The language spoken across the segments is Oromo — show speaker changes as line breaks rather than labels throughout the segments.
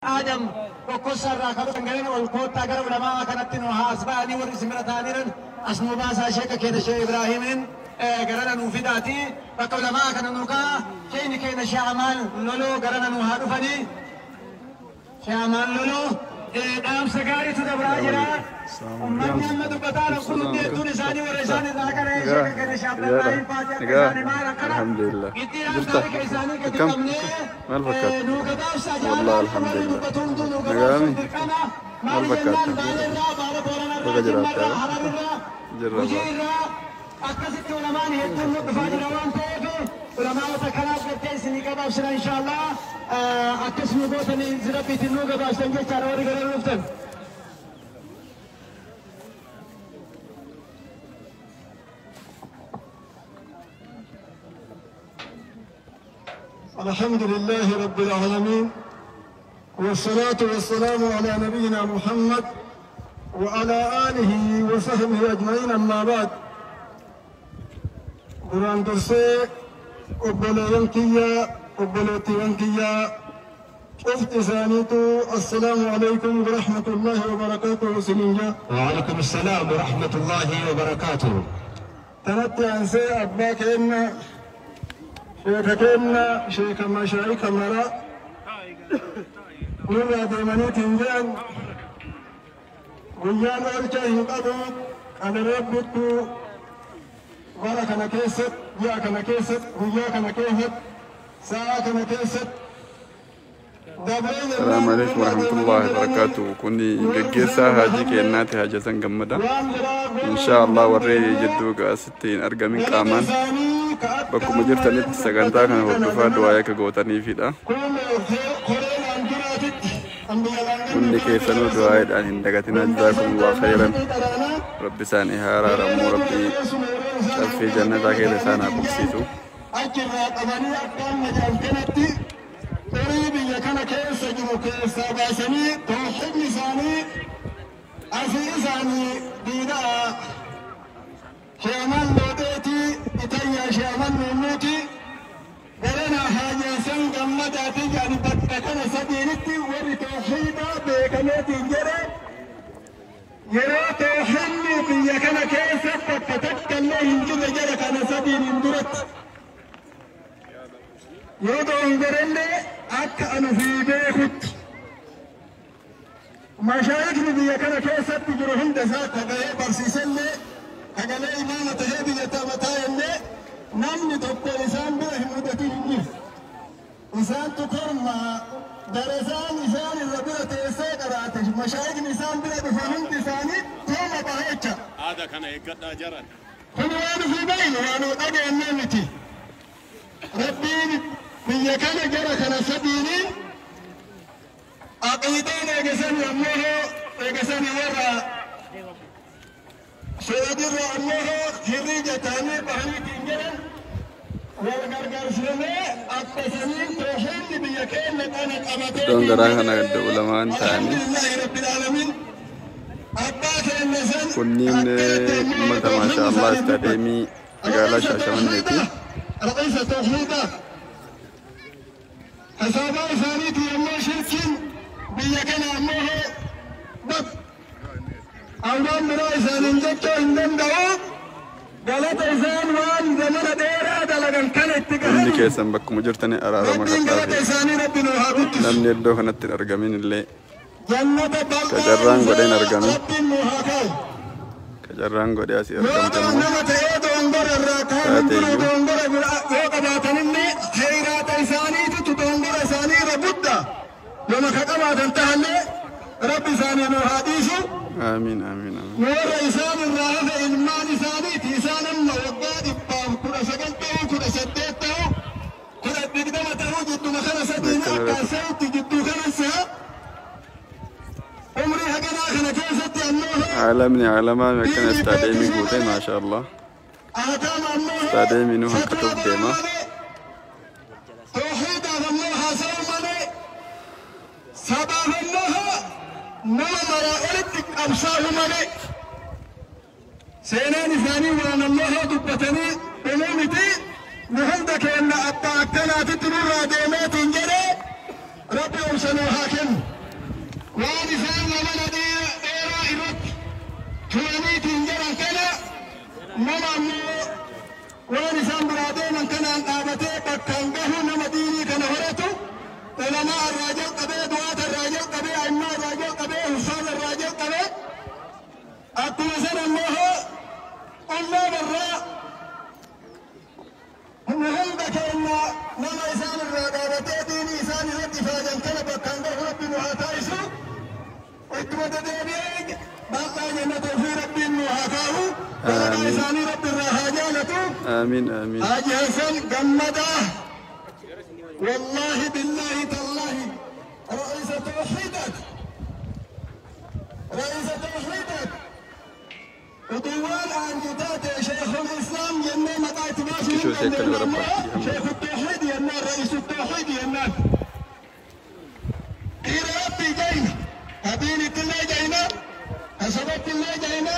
Aadam tokkosarraa kan dhufan gareen ol koottaa gara ulamaa kanatti nu haas ba'anii warri isin bira ta'aniiran as nu baasaa sheeka keenya Sheekh Ibraahimiin garana nuu fidaati bakka ulamaa kana nu ka'a sheekni keenya Sheekh Amaan Loloo garana nu haa dhufanii Sheekh Amaan Loloo dhaamsa gaariitu dabraa jira. Uummanni amma dubbataa jiran kun hundi hedduun isaanii warra isaan irraa qara'e sheeka keenya Sheekh Abdallahiin fa'aati akka isaanii maal akkana
Alhamdulillah.
itti
Jirta?
dhaamsa isaanii gadi
Akkam?
qabnee
Maal fakkaata?
nuu gabaabsa
Wallah
jaalala
alhamdulillah.
dubbatu hunduu nuu
Nagaami?
gabaabsuun dirqama.
Maal
Maal jennaan
fakkaata?
Baaleerraa, Baala Booranarraa,
Baga jiraatte
Jimmarraa,
haa?
Hararraa,
Jirra
Gujii
ba'a.
irraa akkasitti ulamaan hedduun nu dhufaa jira waan ta'eef ulamaa'ota kanaaf gartee isinii gabaabsina inshaallah akkas nu gootanii rabbiitiin nuu gabaabsan jechaadha warri gara dhuftan.
الحمد لله رب العالمين والصلاة والسلام على نبينا محمد وعلى آله وصحبه أجمعين أما بعد قرآن درسي أبليان كيا أبليتيان كيا شفت سانيتو السلام عليكم ورحمة الله وبركاته سنينجا
وعليكم السلام ورحمة الله وبركاته.
تنتي أنسي أباك إن شيخ كنا شيخ مشايخ مرا nurraa deemaniitiin jedhan guyyaan oolcha hin qabu kana rabbittu bara kana keessatti ji'a kana keessatti guyyaa kana keessatti sa'a kana keessatti dabree
Salaamu alaikum warahmatullahi wabarakatuh. Kuni gaggeessaa Haajii Kennaati Haaji Hasan Gammada.
waan biraa
Insha Allah warri jidduu asitti hin argamin qaamaan bakkuma jirtanitti sagantaa kana hordofaa du'aa akka gootaniifidha.
Kun koreen duraatitti
Hundi keessanuu du'aaidhaan hin dagatinaa jazaakumullahu khairan. Rabbi isaanii haa araaramu Rabbi caffee jannataa keessa isaan haa qubsiisu.
Achirraa qabanii akka amma jiran kanatti xurii biyya kana keessa jiru keessaa baasanii toohidni isaanii asii isaanii diidaa sheeman looxeetii itayyaa sheeman nuunnuuti garana haajeessan gammadaatii jedhani bakka kana sadiinitti warri toohidaa beekameetiin jedhe yeroo toohidni biyya kana keessa bakka takka illee hin jirre jedhe kana sadiiniin duratti. Yoo dogongorellee akka anu fi beekutti mashaayikni biyya kana keessatti jiru hunda isaa kagahee barsiisellee kagalee imaama tahee biyya taa'ellee namni tokko isaan bira hin mudatin hin jiru. Isaantu kormaa darasaan isaan irra bira teessee qaraate mashaayikni isaan bira dhufan hundi isaanii tooma baha jecha.
Aada kana eeggadhaa jaran.
Kun waan ofii beeynu waan dhageenyee miti. Rabbiin biyya kana jara kana sadiiniin aqiidaan eegasanii ammoo eegasanii warra Suudirra ammoo hirriija ta'anii bahaniitiin jedhan wal gargaarsinee akka saniin toohidni biyya keenya kana qabatee
Iddoon garaa kana gadda ulamaan ta'anii
Alhamdulillahi Rabbil Aalamiin abbaa keenya san
kunniin uummata maasha Allah istaadeemii magaalaa Shaashamanneeti.
رئيس توحيدا حسابا ثانيتي يمو شركين بيا كان أمه بط أولان مرا إسان جتو هندن دعو غلط إسان وان زمن ديرا دلغن كان
Hundi
اتقهن
keessan bakkuma jirtanii araarama
ربين غلط
kadhaafi.
إساني ربي نوها قدس
Namni iddoo kanatti hin argamin illee
جنة بلقا
Kacarraan godheen argame.
ربي نوها كاي
qacarraan godhee asii
yoo
argamtan immoo
nama ta'ee dongora irraa kaan
Taate
dura
iyyuu.
dongora biraa yoo qabaatanillee heeraata isaaniititu dongora isaanii irra guddaa yooma ka qabaatan tahallee rabbi isaanii nu haa dhiisu
Aamiin aamiin aamiin.
warra isaan irraa hafe ilmaan isaaniiti isaan amma waggaa 119 ta'uu 18 ta'uu 20 ta'uu jidduma kana sadiin
Akkana
akka seetti jidduu kana se'a umrii haganaa kana keessatti ammoo
Caalamni caalamaan akkana istaadeemii guute maasha Allah. Istaadeemii nu hanqatuuf deema.
توحيداaf ammoo haasa'u malee sabaaf ammoo nama maraa olitti qabsaa'u malee seenaan isaanii waan ammoo dubbatanii dhumuu miti nu hunda keenna abbaa akkanaatitti nurraa deemeetiin jedhee rabbi obsa nuu haa kennu.
Amiin.
Isaanii Rabbi irraa haa jaalatu.
Amiin amiin.
Haji Hasan Gammadaa, wallaahi billaahi tallaahi, ra'isa tawxiidaat, ra'isa tawxiidaat. Utuwaan aanju taate sheekul islaam jennee maqaa itti baasuu hin
Xiqqishoo ishee akkana
dandeenyu, ammoo
barbaachisi.
Sheekhu tawxiid jennaan, ra'isu tawxiid jennaan. Dhiira Rabbii jayna, abiin ittillee jayna, kasabatti illee jayna,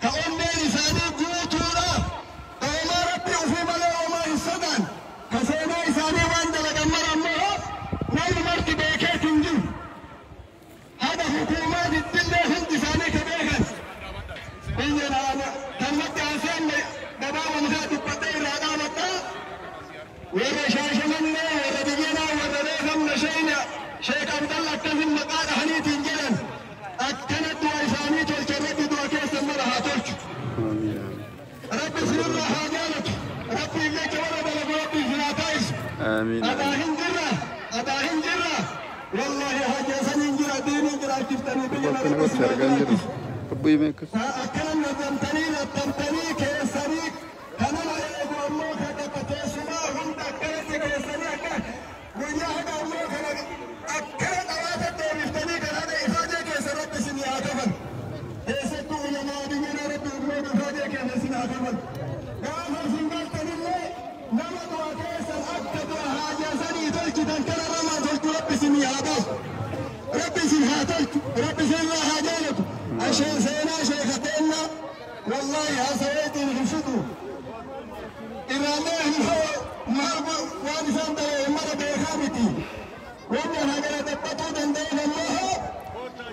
ka onneen isaanii guutuudha. Ka homaa Rabbii ufii malee homaa hin sodaan. Ka seenaa isaanii waan dalagan mara ammoo namni marti beekeet hin jiru. Haga hukuumaa ittillee hundi isaanii ka beekan. Biyya naana kanatti haasa'anne gabaabuma isaa dubbadhee irraa dhaabadhaa. Warra Shaashamannee, warra biyyanaa, warra beekamna sheena Sheek Abdalla akkasin maqaa dhahaniitiin jedhan, akkana du'a isaanii tolche. Rabbi du'a keessan mara haa tolchu.
Amiin amiin.
Rabbi isinirraa haa jaalatu. Rabbi jecha warra dalagu Rabbi isin haa taasisu.
Amiin
Adaa
amiin.
hin jirra, adaa hin jirra. Wallaahi hajjeesan hin jira, diiniin jiraachiftanii biyya
Bakka
Rabbi
namatti
isin haa
argaan jiru.
jiraachisu.
Lubbuu himee akkas.
Akkana nazamtanii nattamtanii keessanii kanama eegu ammoo kan bakka teessumaa hunda akkanatti keessanii akka guyyaa haga ammoo kana akkana dhawaata deebiftanii kan haga ifaajee keessa Rabbi isin haa kafan. Keessattuu ulamaa biyyana Rabbi ummoon ifaajee keessa isin haa kafan. Gaafa isin galtanillee nama du'a keessan akka du'a haajaasanii tolchitan kana ramaa tolchu Rabbi isin haa baasu. Rabbi isin haa tolchu, Rabbi isin irraa haa jaalatu. Asheen seenaa sheekateenna wallaahi haasaweetiin hin fixu. Irraallee hin hawa maal waan isaan ta'e mara beekaa miti. Wanni hagara dhaphatuu danda'an ammoo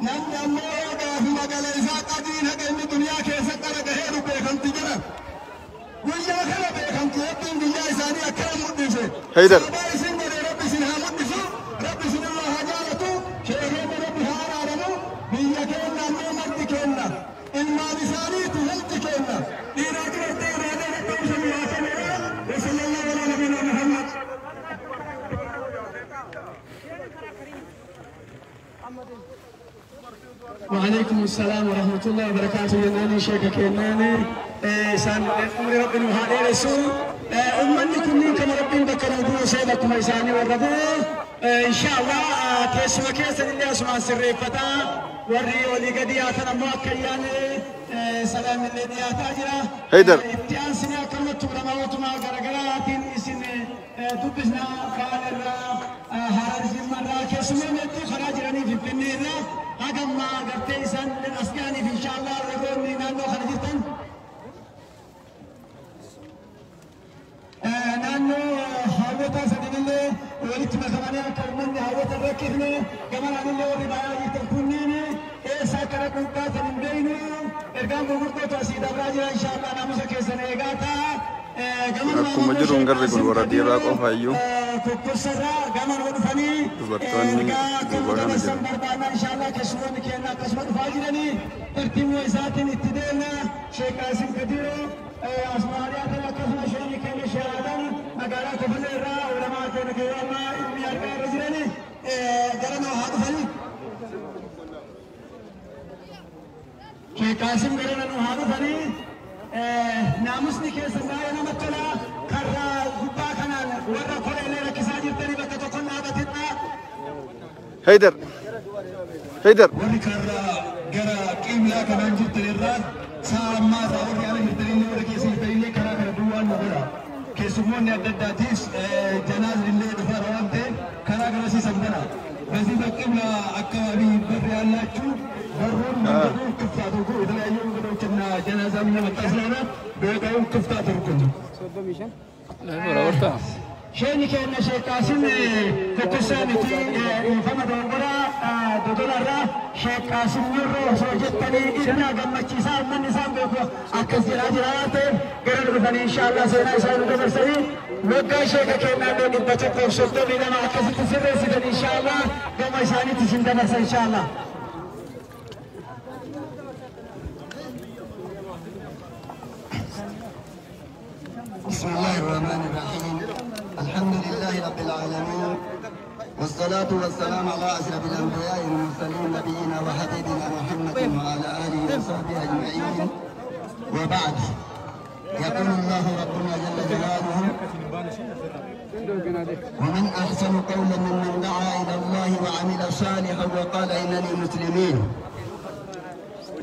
namni ammoo gaafuma gala isaa qadiin haga inni duniyaa keessa qara gaheeru beekamti jedhan. Guyyaa kana beekamti, Rabbiin guyyaa isaanii akkana mul'ise.
Haydar.
Sabaa isin godhe Rabbi isin haa mul'isu, Rabbi isin irraa haa jaalatu, sheekonni Rabbi haa araaramu, biyya keenya ammoo marti kenna. Ilmaan isaaniitu hundi kenna. Dhiiraa dubartii irraa Rabbi isin haa kennu. وصلى الله على نبينا محمد.
وعليكم السلام ورحمة الله وبركاته. يناني شيخ كيناني سان عمر ربنا وهذا رسول أمني كنين كما ربين بكر أبو سيدكم إساني والربو إن شاء الله تسمى كيسن اللي أسمع سر فتا وري ولي قدياتا مؤكياني سلام اللي دياتا جرا.
Haydar.
Itti aansinee akkanumatti ulamaa'otuma garaagaraatiin isin dubbisna. Kaan irraa, Harar, Jimmarraa keessummoonni hedduu karaa jiranii Finfinnee irraa haga ammaa gartee isaan as ga'aniif, inshaallah warroonni naannoo kana jirtan naannoo hawwata sadiinillee walitti makamanii akka uummanni hawwata hin rakkifne, gamanaan warri baay'ee jirtan kunniin eessa akka dhaquu kaatan hin beeknu. Ergaan gurguddootu asii dabraa jira. Inshaallah naamusa keessan eegaa ta'a.
Akkuma jiru garri kun warra dhiiraa qofa iyyuu.
Kokkossarraa gamanoo dhufanii
Dubartoonni
ergaa akka
duuba kana
dabarsan
jiru.
barbaanna. Inshaallah keessummoonni keenya akkasuma dhufaa jiranii tartiibuma isaatiin itti deemna. Sheek Qaasim Kadiroo asmaariyaa ta'e, akkasuma sheekni keenya Sheek magaalaa Kofalee irraa ulamaa keenya kan yeroo ammaa ilmi argaa irra jiranii gara noo haa dhufanii. Sheek Qaasim gara nuu haa dhufanii. Naamusni keessan baay'ee namatti tola. Karraa gubbaa kanaan warra koleelee rakkisaa jirtanii bakka tokko dhaabatinaa.
Haydar. Haydar.
Warri karraa gara qiblaa kanaan jirtan irraa sa'a ammaa irraa warri ala jirtanillee warri keessa jirtanillee karaa kana duwwaan nu godha. Keessummoonni adda addaatis janaazillee dhufaa waan ta'eef karaa kana siisan bana. በዚህ በቂብላ አካባቢ በር ያላችሁ በሩን መንገዱን ክፍት አድርጉ። የተለያዩ እንግዶችና ጀናዛም እየመጣ ስለሆነ ቦታውን ክፍት አድርጉ።
Sheekni keenya Sheek Qaasim kokkossaa miti, dhiifama dogongoraa, dodolarraa Sheek Qaasim Yerroo osoo jettanii irraa gammachiisaa uummanni isaan beeku akkas jedhaa jira waan ta'eef gara dhufanii inshaallah seenaa isaa nu dabarsanii waggaa sheeka keenyaa illee 132 akkasitti sirreessitan, inshaallah gama isaaniitti isin dabarsa inshaallah.
بسم الله الرحمن الرحيم. الحمد لله رب العالمين، والصلاة والسلام على أشرف الأنبياء والمرسلين، نبينا وحبيبنا محمد وعلى آله وصحبه أجمعين. وبعد، يقول الله ربنا جل جلاله: ومن أحسن قولا ممن دعا إلى الله وعمل صالحا وقال إنني مسلمين.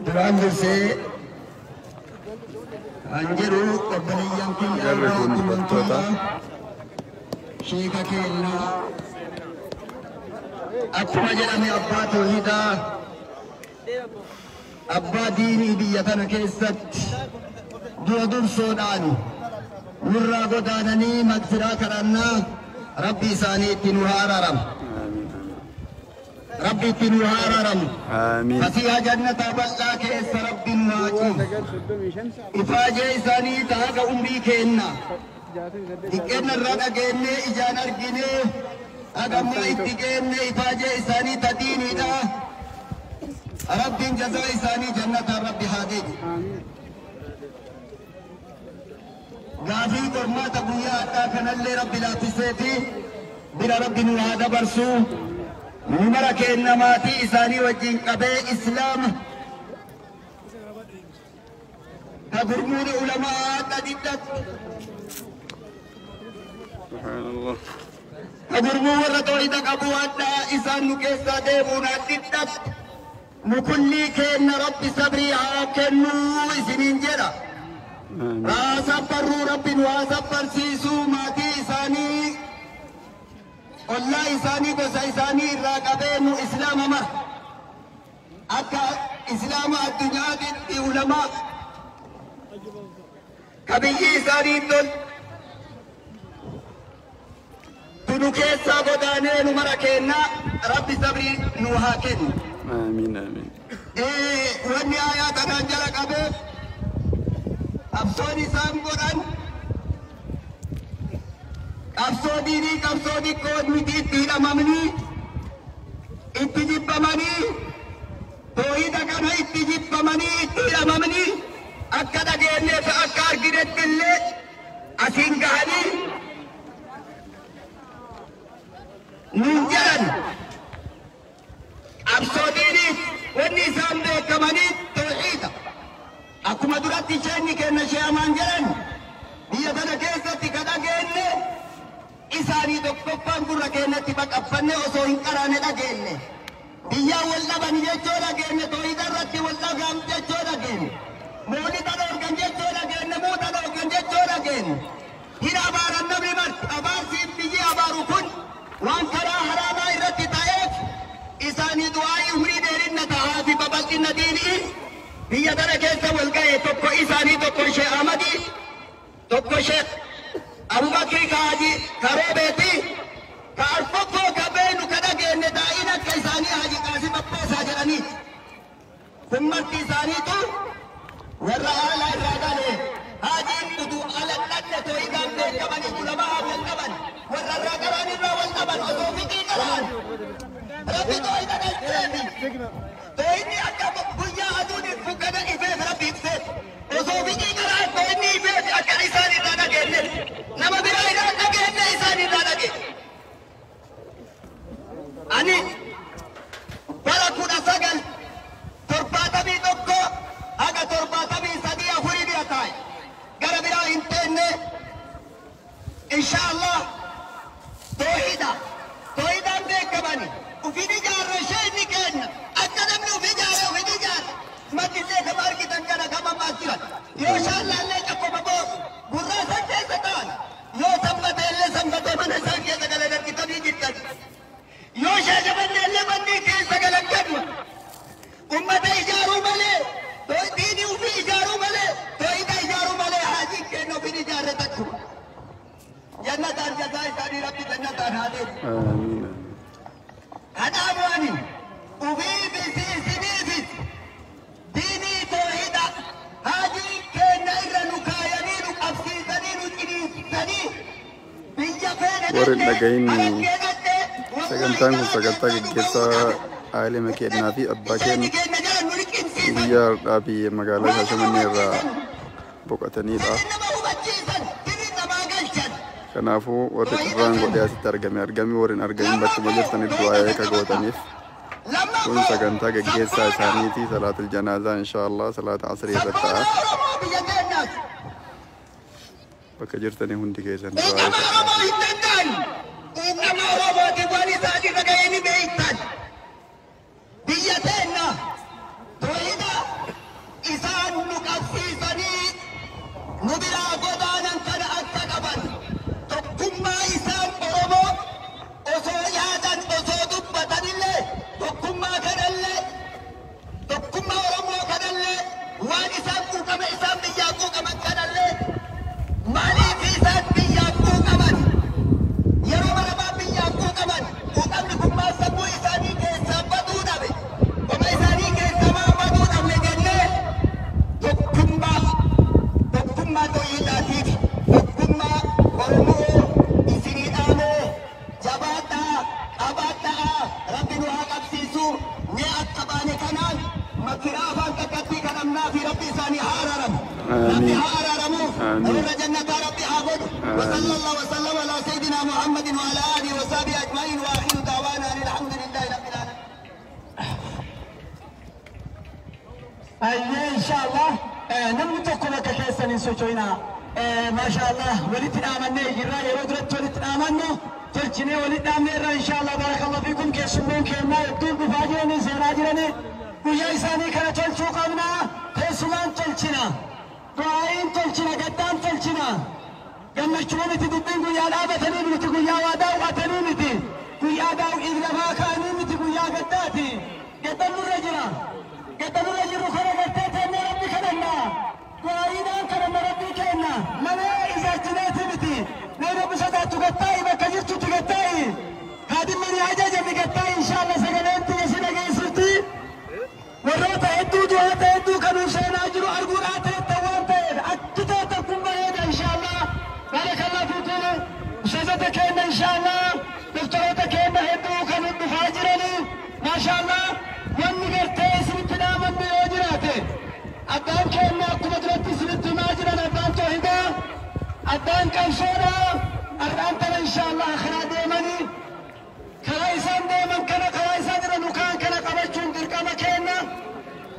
Duraan dursee an jedhu, obboleeyyan kiyya,
Jarri kun dubartoota.
Sheeka keenya, akkuma jedhame, abbaa tawhiidaa, abbaa diinii, biyya tana keessatti dura dursoodhaan nurraa godaananii, magfiraa kadhannaa, Rabbi isaanii itti nu haa araaramu. Rabbi itti nu haa araaramu.
Aamiin.
Fasihaa jannataa bal'aa keessa Rabbi nu haa ciisu. Ifaajee isaanii taaga umrii keenna. Xiqqeenna irraa dhageennee, ijaan arginee, hagammaa itti geenne, ifaajee isaanii ta diiniidha. Rabbiin jazaa isaanii jannataan Rabbi haa deebi. Gaafii qormaata guyyaa hadhaa kanallee Rabbi laaffisee fi bira Rabbi nu haa dabarsu. Nu mara keenna maatii isaanii wajjin qabee, Islaama ka gurmuun ulamaa hadha diddattu,
Subhaanallah.
ka gurmuu warra toohida qabu hadhaa isaan nu keessaa deemuun haddidhattu, nu kullii keenna Rabbi sabrii haa kennuu isiniin jedha.
Aamiin.
Haa sabbarruu, Rabbi nu haa sabbarsiisuu. Maatii isaanii, ollaa isaanii, gosa isaanii irraa qabee nu Islaama mara akka Islaama addunyaatitti ulamaa ka biyyi isaanii tol tunu keessaa godaanee, nu mara keenna Rabbi sabrii nu haa kennu.
Aamiin. Aamiin.
Wanni aayaa tanaan jala qabeef, qabsoon isaan godhan qabsoo diinii, qabsoo xiqqoo miti. Itti hidhamamanii, itti jibbamanii, toohida kana itti jibbamanii, itti hidhamamanii, akka dhageenyeef akka arginetti illee asiin gahanii nuun jedhan. Qabsoo diinii wanni isaan beekamanii toohida. Akkuma duratti isheenni kenna shee'amaan jedhan, biyya kana keessatti ka dhageenye isaanii tokkoffaan gurra keenyatti baqaffanne osoo hin qaraane dhageenye. Biyyaan wal dhaban jechoo dhageenye, toohida irratti wal dhagan jechoo dhageenye. Moolita dhoorgan jechoo dhageenye, muuta dhoorgan jechoo dhageenye. Hin abaaran namni marti, abaarsiin biyyi abaaru kun waan karaa haraamaa irratti ta'eef, isaanii du'aa'ii umrii dheerinna ta'aa fi babal'inna diinii biyya tana keessa wal ga'e. Tokko isaanii, tokko Sheekh Ahmadii, tokko Sheekh Abubakrii Kaaji Karoobeeti, ka arfaffoo ka beenu ka dhageenye daa'in akka isaanii Haji Qaasim Abbaasaa jedhaniiti. Kun marti isaaniitu warra haala irraa gale. Haajiin utuu ala dhanne toohidaan beekamanii, ulamaa wal qaban, warra irraa qaraan irraa wal qaban osoo fiqii qaraan Rabbi toohida dhalcheefi. Toohidni akka guyyaa aduun ifu kana ifeef Rabbi ibseef. Osoo fiqii qaraan toohidni ifeef. Akka isaan irraa dhageenye nama biraa irraa dhageenye, isaan irraa dhageenye. Ani bara 1971 haga 73 afurii bira taa'e. Gara biraa hin teenne. Insha Allah toohida. Toohidaan beekamani. Ufin ijaarre sheekni keenya. Akka namni uf ijaare ufin ijaarre. Madillee kama argitan kana kama ammaas jiran. Yoo shaallaallee cakkoma boosu gurraa isaan keessa ta'an. Yoo sanbatee illee sanbatee mana isaan keessa galan argitanii jirtan. Yoo shaashamannee illee manni keessa galan kanuma. Ummata ijaaruu malee, diinii ufii ijaaruu malee, toohida ijaaruu malee, haajiin keenya ufin ijaarre takkuma. Jannataan jazaa isaanii Rabbi jannataan haa deebisu.
Aamiin.
Kanaafuu ani ufiifis isiniifis diinii toohida haajiin keenya irra nu kaayanii, nu qabsiisanii, nu ciniinsanii biyya feene
Warri hin dhagahin,
Harargee dhaqee,
sagantaan kun sagantaa gaggeessaa Haayilee kennaa fi abbaa keenya
keenya jala nu liqimsiisan.
guyyaa har'aa biyya magaalaa Shaashamannee irraa boqotanidha.
Nama hubachiisan, sirri namaa galchan.
Kanaafuu warri carraan godhee asitti argame argame, warri hin argamin bakkuma jirtaniif du'aa akka gootaniif. Kun sagantaa gaggeessaa isaaniiti salaatul janaazaa inshaallah salaata asrii irratti ta'a. Bakka jirtanii hundi keessan du'aa
biyya teenna toohida isaan nu qabsiisanii nu biraa godaanan kana akka qaban tokkummaa isaan Oromoo osoo yaadan osoo dubbatanillee tokkummaa kanallee tokkummaa Oromoo kanallee waan isaan quuqame isaan biyyaa quuqaman kanallee maaliif isaan biyyaa quuqaman yeroo maramaa biyyaa quuqaman quuqamni kun maal sammuu isaanii keessaa baduu dhabe qoma isaanii keessaa maal baduu dhabne jennee tokkummaa tokkummaa tooyidaatiif tokkummaa Oromoo isinii dhaamee jabaadhaa qabaadhaa rabbi nu haa qabsiisu mee akka baane kanaan makiraa afaan takkattii kadhannaa fi rabbi isaanii haa araaramu rabbi haa araaramu warra jannataa rabbi haa godhu وصلى الله وسلم على سيدنا محمد وعلى اله وصحبه اجمعين واخر دعوانا ان الحمد لله رب العالمين.
Ayyee inshaallah namni tokko bakka keessan hin socho'inaa. Maashaallah walitti dhaamannee jirra yeroo duratti walitti dhaamannu tolchinee walitti dhaamne irra inshaallah barakallahu fiikum keessummoon kennaa hedduun dhufaa jiranii seenaa jiranii guyyaa isaanii kana tolchuu qabna teessumaan tolchina du'aa'iin tolchina gaddaan tolchina gammachuu miti dubbiin guyyaa dhaabatanii miti guyyaa waa daawwatanii miti guyyaa daawwiif lafaa ka'anii miti guyyaa gaddaati gaddan nurra jira gaddan nurra jiru kana gartee teennee rabbi kadhanna du'aa'iidhaan kadhanna rabbii kenna malee ijaajjineeti miti mee rabbi sodaattu gattaa'i bakka jirtutti gattaa'i kaadimmanii ajajami gattaa'i inshaallah sagaleen tiyya si dhageessifti warroota hedduu du'aata hedduu kanuu seenaa jiru arguudhaa teetta waan ta'eef akki teetta kun bareeda inshaallah barakallahu fiikum ustaazota keenya inshaallah doktoroota keenya hedduu kan dhufaa jiranii maashaallah wanni gartee isinitti dhaamannu yoo jiraate abbaan keenya akkuma duratti isinitti himaa jiran abbaan toohidaa abbaan qabsoodha har'aan tana inshaallah karaa deemanii karaa isaan deeman kana karaa isaan irra nu ka'an kana qabachuun dirqama keenya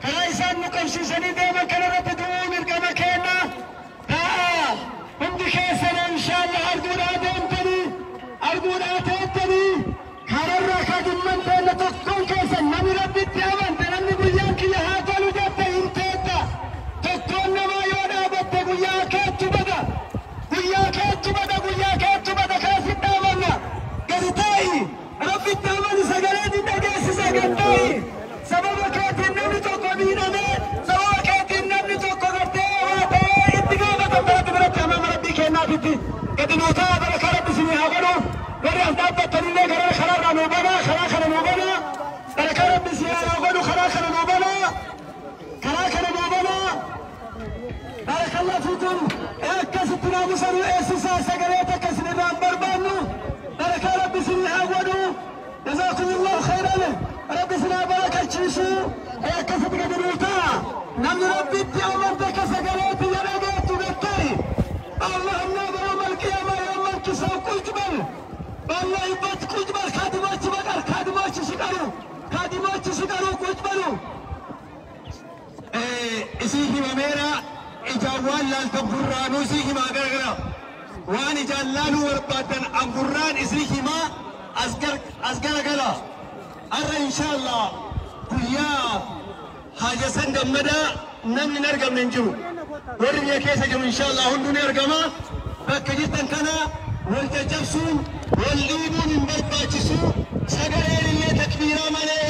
karaa isaan nu qabsiisanii deeman kana irratti du'uun dirqama keenya ta'a hundi keessan inshaallah arguudhaa deemtanii arguudhaa teettanii kararra kaadhimman teenna tokkoon keessan namni rabbitti amante namni guyyaan kiyya haa tolu jette hin teetta tokkoon namaa yoo dhaabatte guyyaa keettu bada guyyaa keettu bada guyyaa keettu bada kaasit dhaabanna gadi taa'i rabbitti amani sagalee ni dhageessisa gad taa'i sababa keetiin namni tokko miidhamee sababa keetiin namni tokko gartee waa ta'ee itti gaafatamta rabbi biratti amaama rabbii kennaafitti gadi nuu ta'a barakaa rabbi isinii haa godhu warri as dhaabbattanillee gara karaarraa nuu banaa karaa kana nuu banaa barakaa rabbi isinii haa godhu karaa kana nuu banaa karaa kana nuu banaa barakallahu fiikum akkasitti naamusa nu eessisaa sagalee takka isinirraa hin barbaannu barakaa rabbi isinii haa godhu jazakumullahu khayran rabbi isin haa barakachiisu akkasitti gadi nuu ta'a namni rabbitti amante ka sagalee tiyya dhageettu gattari allahumma يوم القيامة يوم الكساء ቁጭ በል ባለህበት ቁጭ በል ካድሞች በቀር ካድሞች ሲቀሩ ካድሞች ሲቀሩ ቁጭ በሉ
isii himameera ijaan waan laaltan gurraanuu isii himaa garagara waan ijaan laaluu barbaaddan an gurraan isii himaa as garagala arra inshaallah guyyaa haajasan gammadaa namni hin argamne hin jiru warri biyya keessa jiru inshaallah hunduu ni argama bakka jirtan kana wal caccabsuun wal dhiibuun hin barbaachisu sagaleen illee takbiiraa malee.